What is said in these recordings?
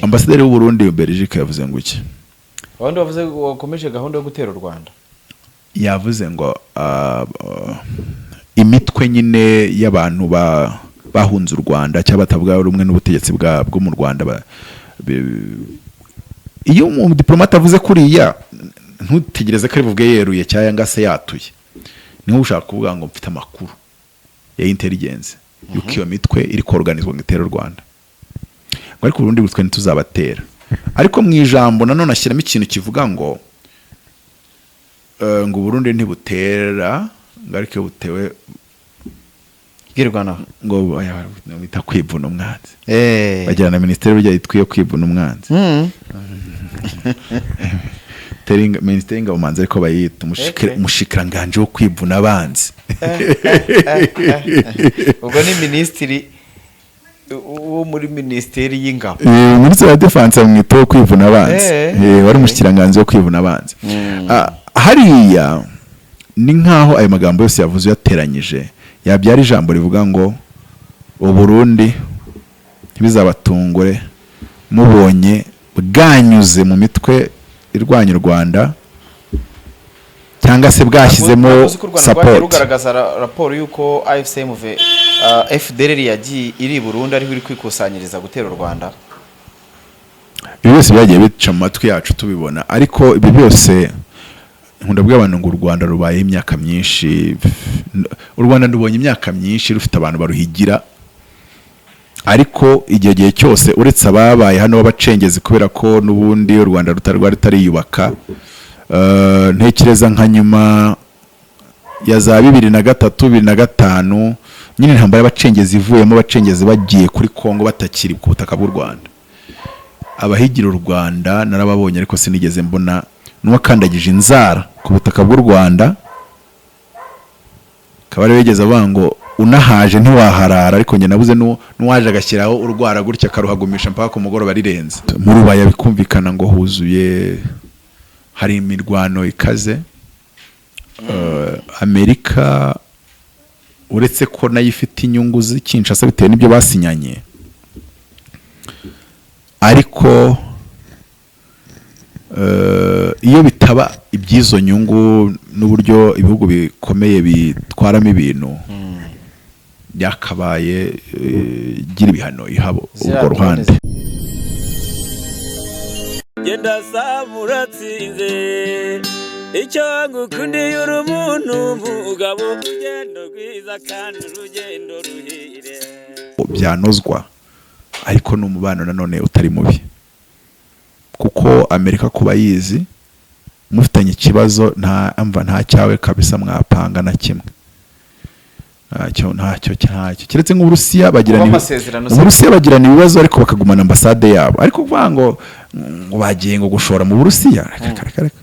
Ambasaderi w'u Burundi Belgique yavuze ngo iki? Abandi bavuze wakomeje gahunda yo gutera u Rwanda. Yavuze ngo imitwe nyine y'abantu bahunze u Rwanda cyangwa batavuga rumwe n'ubutegetsi bwo mu Rwanda, iyo umudiplomate avuze kuriya, ntutegereze ko ari buvuge yeruye cyangwa se yatuye. Niho ushaka kuvuga ngo mfite amakuru ya intelligence yuko iyo mitwe iri koruganizwa ngo itere u Rwanda, ngo ariko uburundi twe ntituzabatera. Ariko mu ijambo nanone ashyiramo ikintu kivuga ngo ngo Uburundi ntibutera, ngo ariko iyo butewe Bwirwanaho. Ngo oya, bita kwivuna umwanzi. Bagira na minisiteri burya yitwa iyo kwivuna umwanzi. Minisiteri y'ingabo manzi, ariko bayita umushikiranganji wo kwivuna abanzi. Ubwo ni minisitiri wo muri minisiteri y'ingabo. Minisitiri wa defense bamwita wo kwivuna abanzi. Wari umushikiranganji wo kwivuna abanzi. Hariya ni nkaho ayo magambo yose yavuze uyateranyije yabyara ijambo rivuga ngo Uburundi ntibizabatungure mubonye bwanyuze mu mitwe irwanya u Rwanda cyangwa se bwashyizemo Ntabwo uzi ko u Rwanda rwagiye support. rugaragaza raporo y'uko AFC/M23, FDLR yagiye iri i Burundi, ariho iri kwikusanyiriza gutera u Rwanda. Ibi byose byagiye bica mu matwi yacu tubibona, ariko ibi byose nkunda kubwira abantu ngo u Rwanda rubayeho imyaka myinshi. U Rwanda rubonye imyaka myinshi rufite abantu baruhigira, ariko igihe cyose uretse ababaye hano b'abacengezi, kubera ko n'ubundi u Rwanda rutari rwari rutariyubaka. Ntekereza nka nyuma ya za 2003, 2005 nyine, intambara y'abacengezi ivuyemo, abacengezi bagiye kuri Kongo batakiri ku butaka bw'u Rwanda, abahigira u Rwanda narababonye, ariko sinigeze mbona n'uwakandagije inzara ku butaka bw'u Rwanda. Akaba ariwe yigeze avuga ngo unahaje ntiwaharara, ariko njye nabuze n'uwaje agashyiraho urwara gutya akaruhagumisha mpaka ku mugoroba rirenze. Mu Rubaya bikumvikana ngo huzuye, hari imirwano ikaze. Amerika, uretse ko nayo ifite inyungu z'i Kinshasa bitewe n'ibyo basinyanye, ariko iyo bitaba iby'izo nyungu n'uburyo ibihugu bikomeye bitwaramo ibintu, byakabaye igira ibihano iha urwo Ziriya ruhande. drone. Genda saba uratsinze. Icyo ngukundiye, uri umuntu mugabo, urugendo rwiza kandi urugendo ruhire. Byanozwa, ariko ni umubano nanone utari mubi, kuko Amerika kuba yizi mufitanye ikibazo, nta mva nta cyawe kabisa mwapanga na kimwe, ntacyo, ntacyo, ntacyo, keretse nk'Uburusiya bagirana Kuba amasezerano Uburusiya bagirana ibibazo ariko bakagumana ambasade yabo. Ariko kuvuga ngo bagiye ngo gushora mu Burusiya, reka reka reka reka.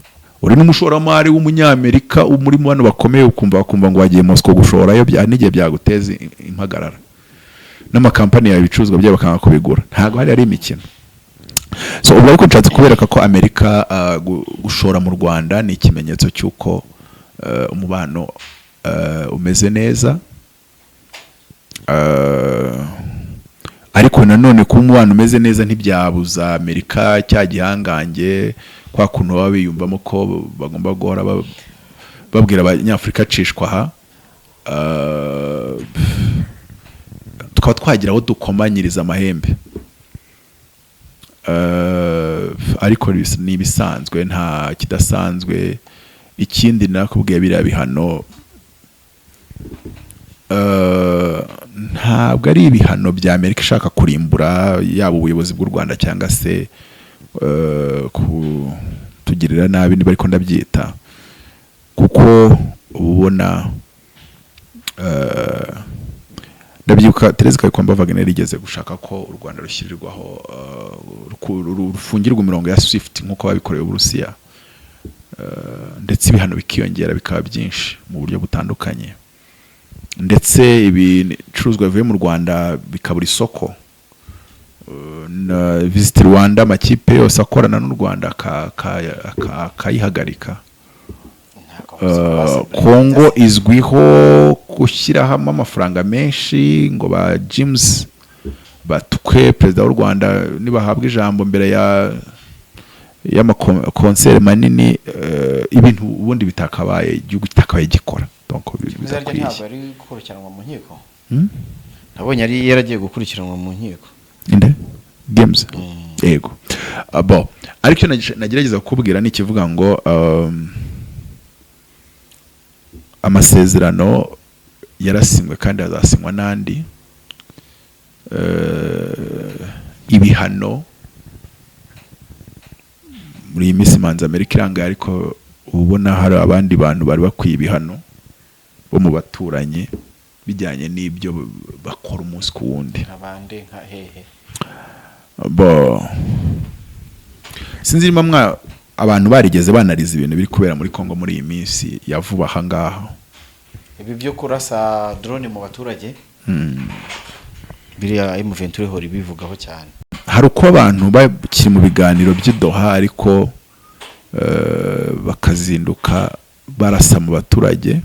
Uri n'umushoramari w'umunyamerika muri mu bantu bakomeye, ukumva bakumva ngo wagiye Moscow gushorayo, bya n'igihe byaguteza impagarara n'amakampani yawe, ibicuruzwa byabo bakanga kubigura. Ntabwo hari ari imikino. So ubwo ariko nshatse kubereka ko Amerika gushora mu Rwanda ni ikimenyetso cy'uko umubano umeze neza. Ariko nanone kuba umubano umeze neza ntibyabuza Amerika, cya gihangange, kwa kuntu baba biyumvamo ko bagomba guhora babwira Abanyafurika cishwa aha, tukaba twagira aho dukomanyiriza amahembe. Ariko ni ibisanzwe, nta kidasanzwe. Ikindi nakubwiye, biriya bihano ntabwo ari ibihano bya Amerika ishaka kurimbura yaba ubuyobozi bw'u Rwanda cyangwa se kutugirira nabi, niba ariko ndabyita, kuko uba ubona ndabyibuka Therese Kayikwamba Wagner yigeze gushaka ko u Rwanda rushyirirwaho rufungirwa imirongo ya SWIFT nk'uko babikoreye Uburusiya, ndetse ibihano bikiyongera bikaba byinshi mu buryo butandukanye, ndetse ibicuruzwa bivuye mu Rwanda bikabura isoko. Na Visit Rwanda, amakipe yose akorana n'u Rwanda akayihagarika. Kongo izwiho gushyiramo amafaranga menshi ngo ba James Batukwe perezida w'u Rwanda nibahabwa ijambo mbere ya y'amakonseri manini, ibintu ubundi bitakabaye, igihugu kitakabaye gikora. Donc Kimwe bidakwiye. Ntabwo ari gukurikiranwa mu nkiko? Hmm? Nabonye ari yaragiye gukurikiranwa mu nkiko. Inde? Games? Yego. Ah, bon, ariko icyo nagerageza kukubwira ni ikivuga ngo amasezerano yarasinywe kandi azasinywa n'andi. Ibihano muri iyi minsi manza Amerika irangaye, ariko uba ubona hari abandi bantu bari bakwiye ibihano bo mu baturanyi bijyanye n'ibyo bakora umunsi ku wundi. Abandi nka hehe? Bo sinzi niba mwa abantu barigeze banariza ibintu biri kubera muri Congo muri iyi minsi ya vuba aha ngaha. Ibi byo kurasa drone mu baturage, biriya M23 ihora ibivugaho cyane. Hari uko abantu bakiri mu biganiro by'i Doha, ariko bakazinduka barasa mu baturage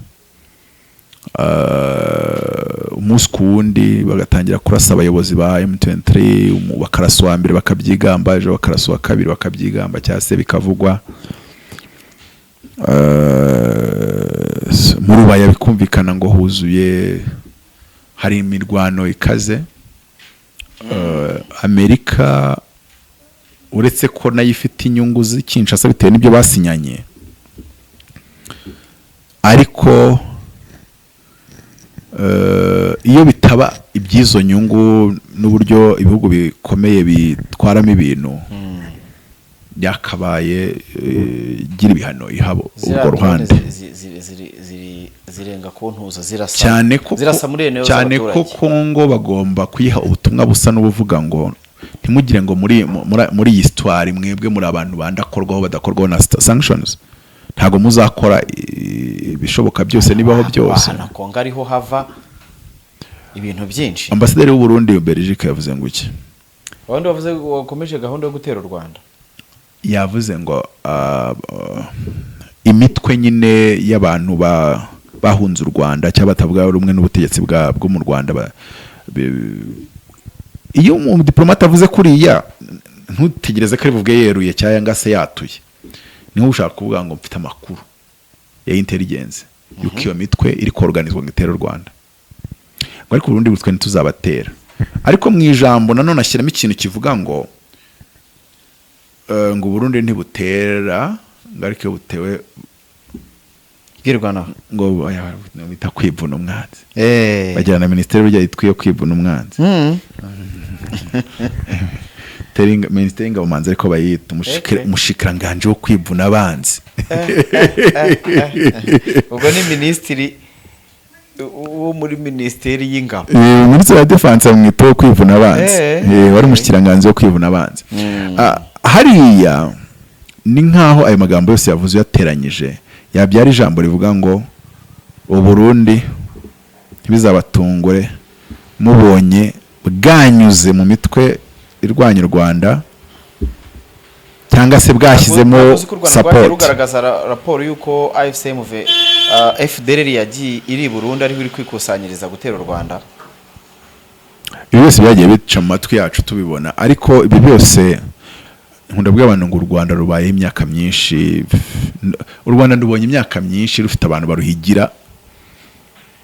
umunsi ku wundi, bagatangira kurasa abayobozi ba M23, bakarasa uwa mbere bakabyigamba, ejo bakarasa uwa kabiri bakabyigamba, cyangwa se bikavugwa. Mu Rubaya bikumvikana ngo huzuye, hari imirwano ikaze. Amerika, uretse ko nayo ifite inyungu z'i Kinshasa bitewe n'ibyo basinyanye, ariko iyo bitaba iby'izo nyungu n'uburyo ibihugu bikomeye bitwaramo ibintu, byakabaye igira ibihano iha urwo Ziriya drone ruhande. Zirenga ku ntuza, zirasa Cyane ko zirasa muri eneo cyane ko z'abaturage. Kongo bagomba kuyiha ubutumwa busa n'ubuvuga ngo ntimugire ngo muri iyi histoire mwebwe muri abantu bandakorwaho, badakorwaho na sanctions, ntabwo muzakora ibishoboka byose nibaho byose. Aha na Kongo ariho hava ibintu byinshi. Ambasaderi w'u Burundi mu Belgique yavuze ngo iki? Abandi bavuze ngo wakomeje gahunda yo gutera u Rwanda. Yavuze ngo imitwe nyine y'abantu bahunze u Rwanda cyangwa batavuga rumwe n'ubutegetsi bwo mu Rwanda, iyo umudipolomate avuze kuriya, ntutegereze ko ari buvuge yeruye cyangwa se yatuye. Niho ushaka kuvuga ngo mfite amakuru ya intelligence yuko iyo mitwe iri koorganizwa ngo itere u Rwanda, ngo ariko Burundi butwe ntituzabatera. Ariko mu ijambo nanone ashyiramo ikintu kivuga ngo ngo Burundi ntibutera, ngo ariko iyo butewe Bwirwanaho. Ngo oya, bita kwivuna umwanzi. Bagira na minisiteri burya yitwa iyo kwivuna umwanzi. Minisiteri y'ingabo manzi ariko bayita umushikiranganji wo kwivuna abanzi. Ubwo ni minisitiri wo muri minisiteri y'ingabo. Minisitiri wa defense bamwita wo kwivuna abanzi. Wari umushikiranganji wo kwivuna abanzi. Ah, hariya ni nkaho ayo magambo yose yavuze uyateranyije yabyara ijambo rivuga ngo Uburundi ntibizabatungure mubonye bwanyuze mu mitwe irwanya u Rwanda cyangwa se bwashyizemo Ntabwo uzi ko u Rwanda rwagiye support. rugaragaza raporo y'uko AFC/M FDLR yagiye iri i Burundi ariho iri kwikusanyiriza gutera u Rwanda. Ibi byose byagiye bica mu matwi yacu tubibona, ariko ibi byose nkunda kubwira abantu ngo u Rwanda rubayeho imyaka myinshi. U Rwanda rubonye imyaka myinshi rufite abantu baruhigira,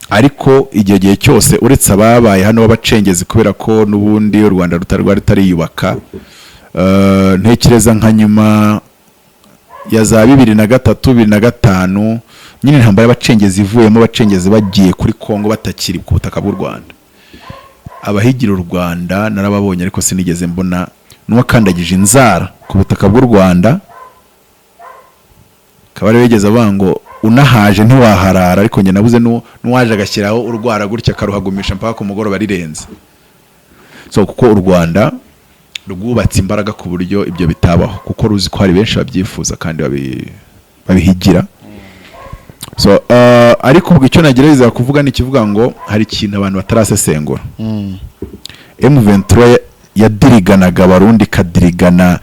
ariko igihe gihe cyose uretse ababaye hano b'abacengezi, kubera ko n'ubundi u Rwanda rutari rwari rutariyubaka. Ntekereza nka nyuma ya za 2003, 2005 nyine, intambara y'abacengezi ivuyemo, abacengezi bagiye kuri Kongo batakiri ku butaka bw'u Rwanda, abahigira u Rwanda narababonye, ariko sinigeze mbona n'uwakandagije inzara ku butaka bw'u Rwanda. Akaba ariwe yigeze avuga ngo unahaje ntiwaharara, ariko njye nabuze n'uwaje agashyiraho urwara gutya akaruhagumisha mpaka ku mugoroba rirenze. So kuko u Rwanda rwubatse imbaraga ku buryo ibyo bitabaho, kuko ruzi ko hari benshi babyifuza kandi babihigira. So ariko ubwo icyo nagerageza kuvuga ni ikivuga ngo hari ikintu abantu batarasesengura. M23 yadiriganaga Abarundi, ikadirigana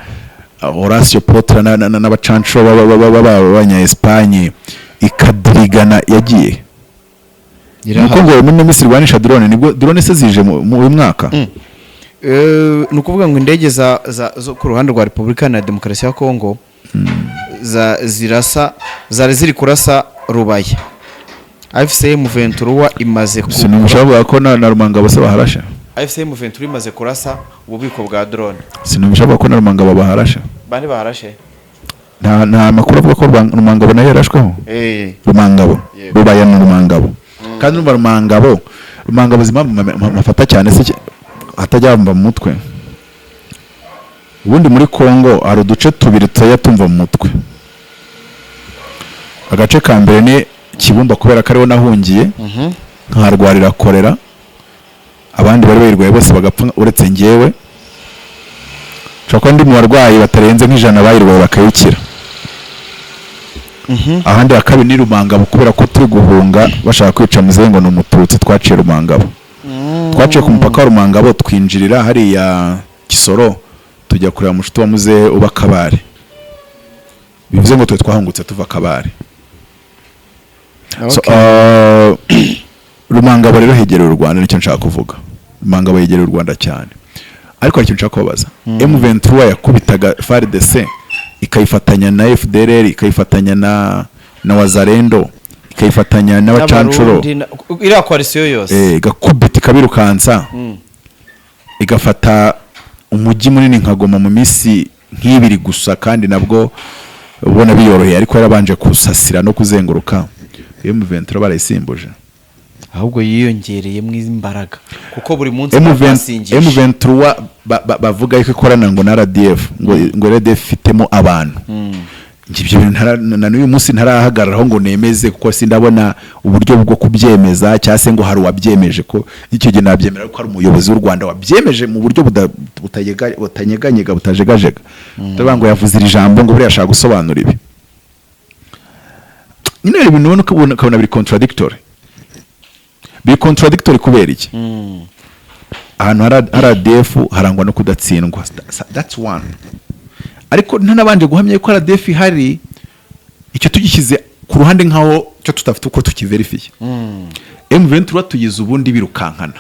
Horacio Potra n'abacanshuro b'abanya Espagne, ikadirigana yagiye nuko ngo muri ino minsi irwanisha drone. Nibwo drone se zije mu uyu mwaka? Ni ukuvuga ngo indege zo ku ruhande rwa Repubulika na Demokarasi ya Kongo zirasa, zari ziri kurasa Rubaya. AFC M23 imaze ku Sinumva bavuga ko na Rumangabo se baharashe. AFC M23 imaze kurasa ububiko bwa drone. Sinumva bavuga ko na Rumangabo baharashe. Bande baharashe? Nta makuru avuga ko Rumangabo nayo yarashweho. Rumangabo. Yego. Rubaya na Rumangabo, kandi urumva Rumangabo zimpamvu mafata cyane se hatajya bamba mu mutwe. Ubundi muri Congo hari uduce tubiri tutajya tumva mu mutwe. Agace ka mbere ni Kibumba, kubera ko ariho nahungiye, nkaharwarira korera, abandi bari bayirwaye bose bagapfa uretse njyewe. Nshobora kuba ndi mu barwayi batarenze nk'100 bayirwaye bakayikira. Ahandi ha kabiri ni Rumangabo, kubera ko turi guhunga bashaka kwica muzehe ngo ni Umututsi. Twaciye Rumangabo, twaciye ku mupaka wa Rumangabo, twinjirira hariya Kisoro, tujya kureba mushuti wa muzehe uba Kabare. Bivuze ngo twe twahungutse tuva Kabare. So, Rumangabo rero hegereye u Rwanda, nicyo nshaka kuvuga. Rumangabo yegereye u Rwanda cyane. Ariko hari ikintu nshaka kubabaza: M23 yakubitaga FARDC, ikayifatanya na FDLR, ikayifatanya na Wazalendo, ikayifatanya n'abacancuro, N'Abarundi iriya coalition yose. Igakubita, ikabirukansa, igafata umujyi munini nka Goma mu minsi nk'ibiri gusa, kandi nabwo ubona biyoroheye, ariko yarabanje kusasira no kuzenguruka. M23 barayisimbuje? Ahubwo yiyongereyemo imbaraga, kuko buri munsi M20 basingisha. M23 bavuga yuko ikorana ngo na RDF, ngo RDF ifitemo abantu. Njye ibyo bintu na n'uyu munsi ntarahagararaho ngo nemeze, kuko sindabona uburyo bwo kubyemeza, cyangwa se ngo hari uwabyemeje. Ko icyo gihe nabyemera ko hari umuyobozi w'u Rwanda wabyemeje mu buryo butanyeganyega, butajegajega, ndavuga ngo yavuze iri jambo ngo buriya ashaka gusobanura ibi. Nyine hari ibintu ubona ukabona biri contradictory. Biri contradictory kubera iki? Ahantu hari RDF harangwa no kudatsindwa. That's one. Ariko ntanabanje guhamya yuko RDF ihari, icyo tugishyize ku ruhande nkaho cyo tudafite uko tukiverifiye. M23 tuyize ubundi birukankana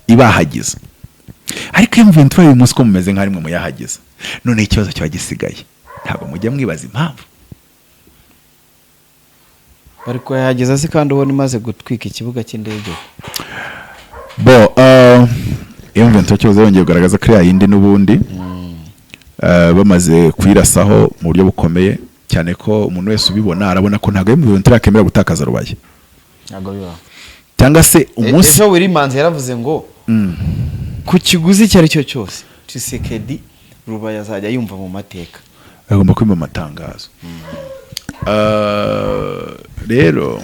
ibahagiza, ariko M23 uyu munsi ko mumeze nk'aho ari mwe muyahagiza, none ikibazo kiba gisigaye, ntabwo mujya mwibaza impamvu? Bari kuyahageza se kandi ubona imaze gutwika ikibuga cy'indege? Bo M23 kibazo yongeye kugaragaza ko iriya yindi n'ubundi bamaze kuyirasaho mu buryo bukomeye cyane, ko umuntu wese ubibona arabona ko ntabwo M23 yakemera gutakaza Rubaya. Ntabwo bibaho. Cyangwa se umunsi Ejo Willy Manzi yaravuze ngo ku kiguzi icyo ari cyo cyose, Tshisekedi Rubaya azajya yumva mu mateka. Agomba kwima amatangazo. Rero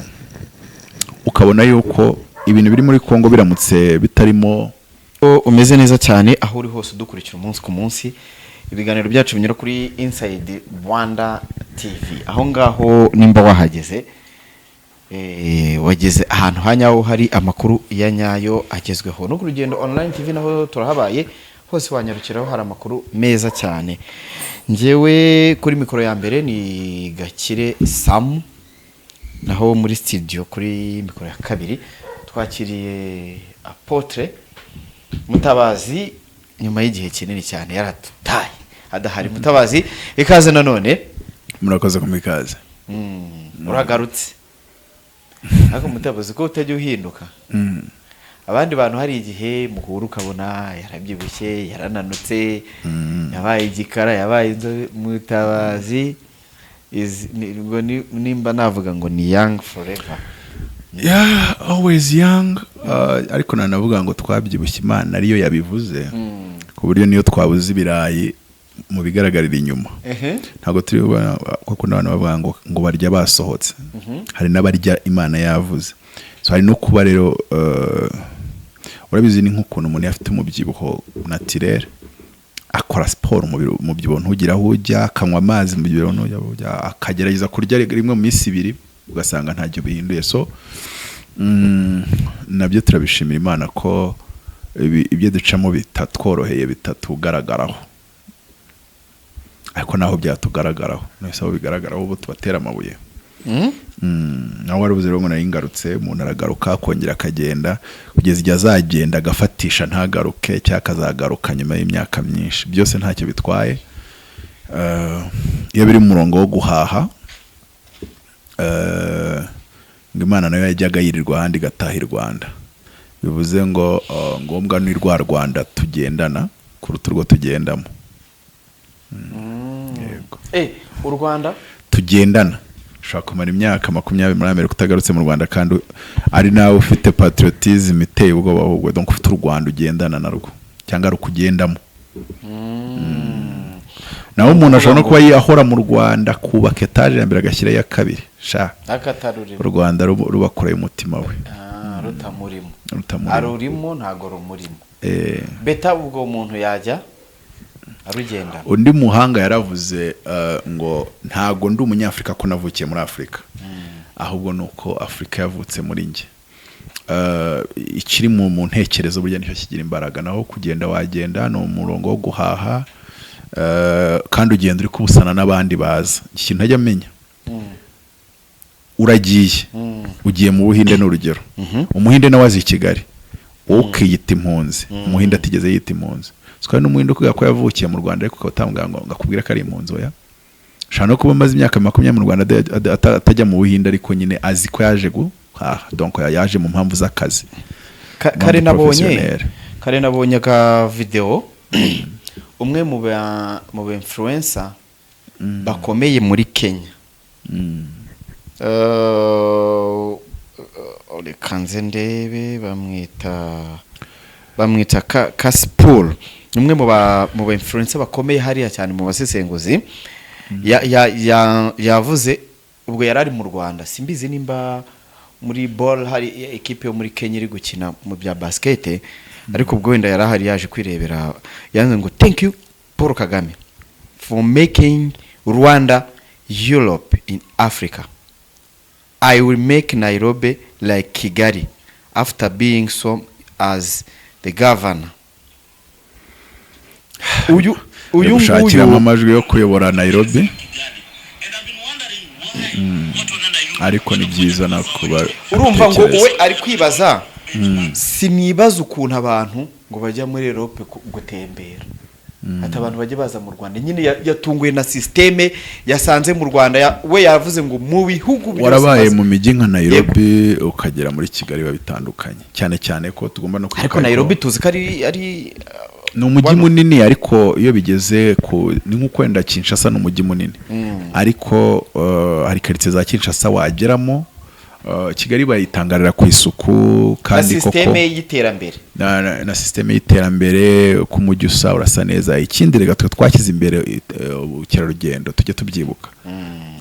ukabona yuko ibintu biri muri Congo biramutse bitarimo Ko umeze neza cyane aho uri hose udukurikira umunsi ku munsi, ibiganiro byacu binyura kuri Inside Rwanda TV. Aho ngaho nimba wahageze, wageze ahantu ha nyaho hari amakuru ya nyayo agezweho. No ku Rugendo Online TV naho turahabaye, hose wanyarukiraho, hari amakuru meza cyane. Njyewe kuri mikoro ya mbere ni Gakire Samu, naho muri studio kuri mikoro ya kabiri twakiriye Apôtre Mutabazi nyuma y'igihe kinini cyane yaradutaye adahari. Mutabazi, ikaze nanone. Murakoze kumpa ikaze. Uragarutse, ariko Mutabazi, ko utajya uhinduka? Abandi bantu hari igihe muhura ukabona yarabyibushye, yarananutse, yabaye igikara, yabaye inzobe. Mutabazi ngo nimba navuga ngo ni young forever. Yeah, always young. Ariko nanavuga ngo twabyibushye Imana ariyo yabivuze, ku buryo niyo twabuze ibirayi mu bigaragarira inyuma, ntabwo turi bubona, kuko n'abantu bavuga ngo barya basohotse, hari n'abarya Imana yavuze. So hari no kuba rero, urabizi, ni nk'ukuntu umuntu iyo afite umubyibuho naturel, akora siporo, umubiri umubyibuho ntugire aho ujya, akanywa amazi, umubyibuho ntujya aho ujya, akagerageza kurya rimwe mu minsi 2, ugasanga ntacyo bihinduye. So nabyo turabishimira Imana ko ibyo ducamo bitatworoheye, bitatugaragaraho. Ariko naho byatugaragaraho, none se aho bigaragaraho ubu tubatera amabuye? Nawe warabuze rero ngo nari ngarutse. Umuntu aragaruka, akongera akagenda, kugeza igihe azagenda agafatisha ntagaruke, cyangwa akazagaruka nyuma y'imyaka myinshi. Byose ntacyo bitwaye. Iyo biri mu murongo wo guhaha, ngo Imana nayo yajyaga yirirwa ahandi igataha i Rwanda. Bivuze ngo ngombwa ni rwa Rwanda tugendana kuruta urwo tugendamo. Yego. U Rwanda tugendana. Ushobora kumara imyaka 20 muri Amerika utagarutse mu Rwanda, kandi ari nawe ufite patriotism iteye ubwoba, ahubwo donc ufite u Rwanda ugendana narwo cyangwa rukugendamo. Naho umuntu ashobora no kuba ahora mu Rwanda, akubaka etaje ya mbere, agashyiraho iya kabiri sha. Akatarurimo. U Rwanda ruba kure y'umutima we. Ah, rutamurimo. Rutamurimo. Arurimo, ntago rumurimo. Eh. Beta ubwo umuntu yajya arugendana. Undi muhanga yaravuze ngo ntago ndi Umunyafurika ko navukiye muri Afurika, ahubwo ni uko Afurika yavutse muri njye. Ikiri mu ntekerezo burya nicyo kigira imbaraga. Naho kugenda wagenda, ni umurongo wo guhaha, kandi ugenda uri kubusana n'abandi baza. Ikintu ntajya amenya, uragiye, ugiye mu Buhinde ni urugero, Umuhinde nawe azi i Kigali, wowe ukiyita impunzi, Umuhinde atigeze yita impunzi. Sikari n'Umuhinde ukubwira ko yavukiye mu Rwanda, ariko ukaba utamubwira ngo akubwire ko ari impunzi. Oya, ashobora no kuba amaze imyaka 20 mu Rwanda atajya mu Buhinde, ariko nyine azi ko yaje guhaha, donc yaje mu mpamvu z'akazi. Impamvu Kare nabonye professionnelle. Kare nabonye aka video, umwe mu ba influencer bakomeye muri Kenya. Reka nze ndebe, bamwita Kasipul, ni umwe mu ba influencer bakomeye hariya cyane, mu basesenguzi. Yavuze ubwo yari ari mu Rwanda, simbizi nimba muri ball hari ekipe yo muri Kenya iri gukina mu bya basket, ariko ubwo wenda yari ahari yaje kwirebera. Yanze ngo "Thank you Paul Kagame for making Rwanda Europe in Africa. I will make Nairobi like Kigali after being so as the governor." Uyu Gushakiramo nguyu amajwi yo kuyobora Nairobi. Ariko ni byiza na kuba Urumva ngo abitekereza. we ari kwibaza, sinibaza ukuntu abantu ngo bajya muri Europe gutembera, ati abantu bajya baza mu Rwanda nyine. Yatunguwe na système yasanze mu Rwanda. We yavuze ngo mu bihugu byose Warabaye maze- mu mijyi nka Nairobi ukagera muri Kigali, biba bitandukanye cyane cyane ko tugomba no kwibuka Ariko ko Nairobi tuzi ko ari ni umujyi munini, ariko iyo bigeze ku ni nk'uko wenda Kinshasa ni umujyi munini, ariko hari karitsiye za Kinshasa wageramo. Kigali bayitangarira ku isuku Na kandi koko système y'iterambere. Na système y'iterambere, uko umujyi usa, urasa neza. Ikindi reka twe twashyize imbere ubukerarugendo, tujye tubyibuka.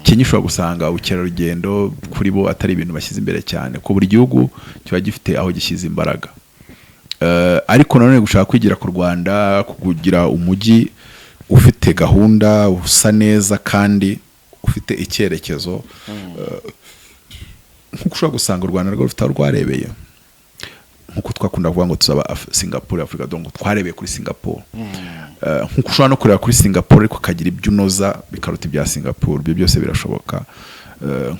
Kenya ushobora gusanga ubukerarugendo kuri bo atari ibintu bashyize imbere cyane, ko buri gihugu kiba gifite aho gishyize imbaraga. Ariko nanone gushaka kwigira ku Rwanda, kugira umujyi ufite gahunda, usa neza kandi ufite icyerekezo, nk'uko ushobora gusanga u Rwanda rwo rufite aho rwarebeye, nk'uko twakunda kuvuga ngo tuzaba Singapore Afurika, donc twarebeye kuri Singapore. Nk'uko ushobora no kureba kuri Singapore ariko ukagira ibyo unoza bikaruta ibya Singapore, ibyo byose birashoboka.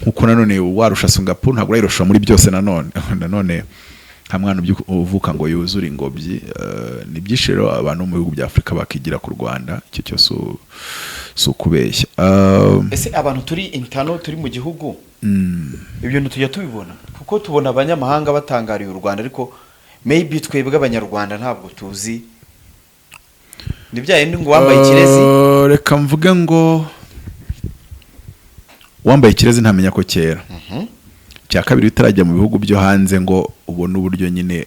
Nk'uko nanone warusha Singapore, ntabwo urayirusha muri byose. Nanone nta mwana uvuka ngo yuzure ingobyi. Ni byinshi rero abantu bo mu bihugu bya Afurika bakigira ku Rwanda, icyo cyose si ukubeshya. Ese abantu turi intano, turi mu gihugu, ibyo bintu tujya tubibona? Kuko tubona abanyamahanga batangariye u Rwanda, ariko maybe twebwe Abanyarwanda ntabwo tuzi. Ni bya bindi ngo wambaye ikirezi. Reka mvuge ngo wambaye ikirezi ntamenya ko kera. Cya kabiri, utarajya mu bihugu byo hanze ngo ubone uburyo nyine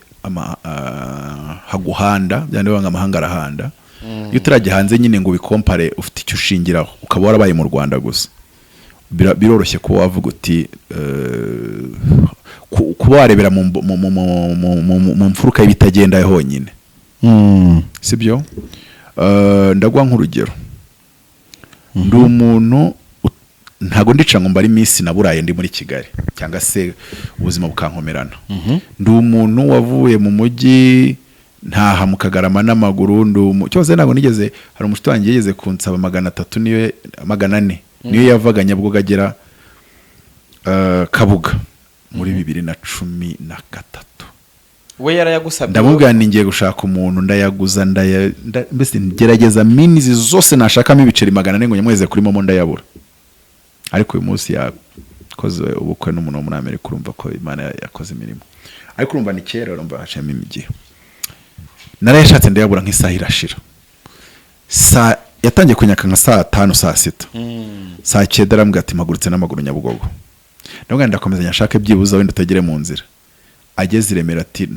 haguhanda, byandi banga amahanga arahanda. Iyo utarajya hanze nyine ngo ubikompare ufite icyo ushingiraho, ukaba warabaye mu Rwanda gusa, biroroshye kuba wavuga uti kuba warebera mu mfuruka y'ibitagenda honyine, sibyo? Ndaguha nk'urugero. Ndi umuntu ntago ndica ngo mbare iminsi naburaye ndi muri Kigali cyangwa se ubuzima bukankomerana. Ndi umuntu wavuye mu mujyi ntaha mu Kagarama n'amaguru. Ndi cyose ntabwo nigeze. Hari umushuti wanjye yigeze kunsaba 300, niyo 400 niyo yavaga Nyabugogo agera Kabuga muri 2013. We yarayagusabye? Ndamubwira ni ngiye gushaka umuntu, ndayaguza, mbese ngerageza means zose nashakamo ibiceri 400 ngo nyamweze kuri MoMo, ndayabura. Ariko uyu munsi yakoze ubukwe n'umuntu wo muri Amerika. Urumva ko Imana yakoze imirimo. Ariko urumva ni kera, urumva haciyemo igihe. Narayashatse ndayabura, nk'isaha irashira. Saa yatangiye kunyaka nka saa 5, saa 6, saa 9 arambwira ati: "Mpagurutse n'amaguru Nyabugogo." Ndamubwira, ndakomeza nyashake, byibuze wenda utagere mu nzira. Ageze i Remera ati